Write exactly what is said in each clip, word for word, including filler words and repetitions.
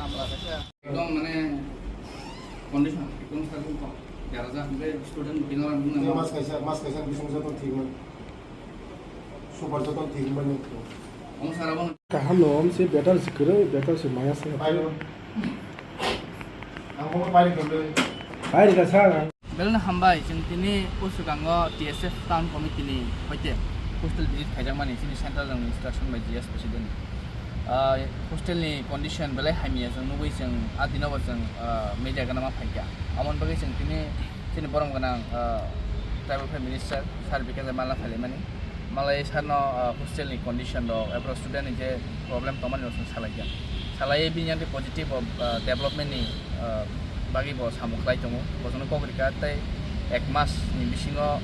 Ekdom mane condition ekdom sakhe kok. Jara jak be student bino rang Mas kaisa, mas kaisa bising joto thik man. Super joto thik man. Om sara bon. Kaham no, om se better se kwrwi, better se maya se. Pai. Ang mo pai khamle. Pai ka sa. Belno hambai, chwng tini o swkango T S F Town Committee ni hoite hostel visit khaijakmani chini central rokni instruction bai G S president. Ah, hostel ni condition belai hamya chwng nugwi chwng a dinobo chwng, ah, media gana ma phaikha. Amoni bagwi chwng tini chini borom gwnang, ah, tribal affairs minister sir Bikash Debbarma phailaimani. Malai sarno, ah, hostel ni condition rok, epro student ni je problem tongmani rok chwng salaikha. Salai bini yang positive of, ah, development ni, ah, bagwi bo samung khlai tongo. Bosono kok rikha tei ek mas ni bisingo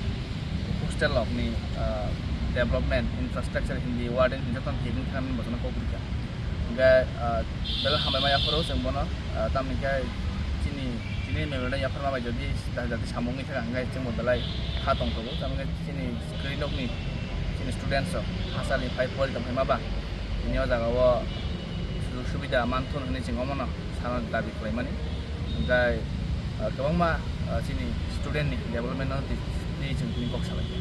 hostel rok ni, ah, development, infrastructure hindi, warden hindi jotono thik wng thangmani bosono kok rikha. Hingkhe, ah, belai hambai ma yapharo chwng bono, ah, tamni khe chini, chini memorandum yapharma bai jodi jati samung wngwi thangkha hingkhe chwngbo belai kha tongthogo. Tamni khe chini screen rokni chini students rok hachal ni phai pori tongphai ma ba tini o jaga o sujug subida manthun hwnwi chwng omono sana dabi khlaimani. Hingkhe, ah, kwbangma, ah, chini student ni development no twi, twi chwng tini kok salaikha.